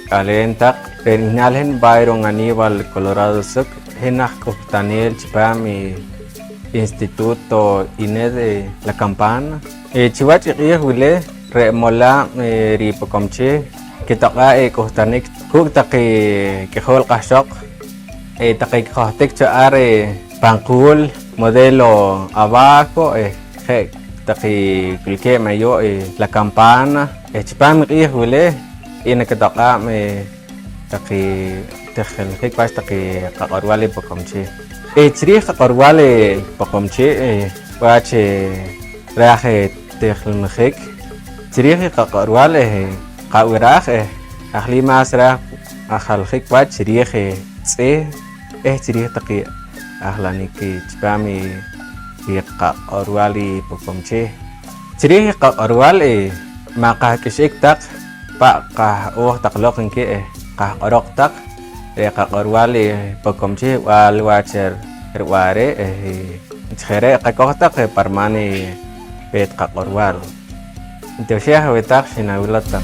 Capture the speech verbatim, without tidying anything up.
K'aleen taq, re' nib'ihnaal hin Byron Aníbal Colorado Suc, hin aj k'uhtaneel chipaam i Instituto INED La Campana. Eh, chiwach i q'iij wili, re' molaab', eh, ri Poqomchi' kitoq'aa' i k'uhtanik kuuk' taqe k'ijool q'ahxoq, eh, taqe kijohtik cho ar, eh, pan quul modelo abajo, eh, je' taqe wilkeeb' ayu', eh, La Campana, eh, chipaam i q'iij wili, eh, nakitoq'aab', eh, taqe tijiljik wach taqe qaq'orb'al i Poqomchi'. Eh, chiriij qaq'orb'al i Poqomchi', eh, wach, eh, raaj, eh, tijilmajik chiriij i qaq'orb'al, eh, qab'iraj, eh, ajli' más raaj ajaljik wach chiriij, eh, tz'ihb', eh, chiriij taqe ajlanik, eh, chipaam i, i qaq'orb'al i Poqomchi'. Chiriij i qaq'orb'al, eh, ma' qahk'ixik taq pa' qah-ooj taq loq, nki, eh, qahq'oroq taq. Re' qaq'orb'al i Poqomchi' b'al wach rib'an re', eh, chi je' re' qakoj taq, eh, pa riman i peet qaq'orb'al. Ntioxej aweh taq, xinawilow taq.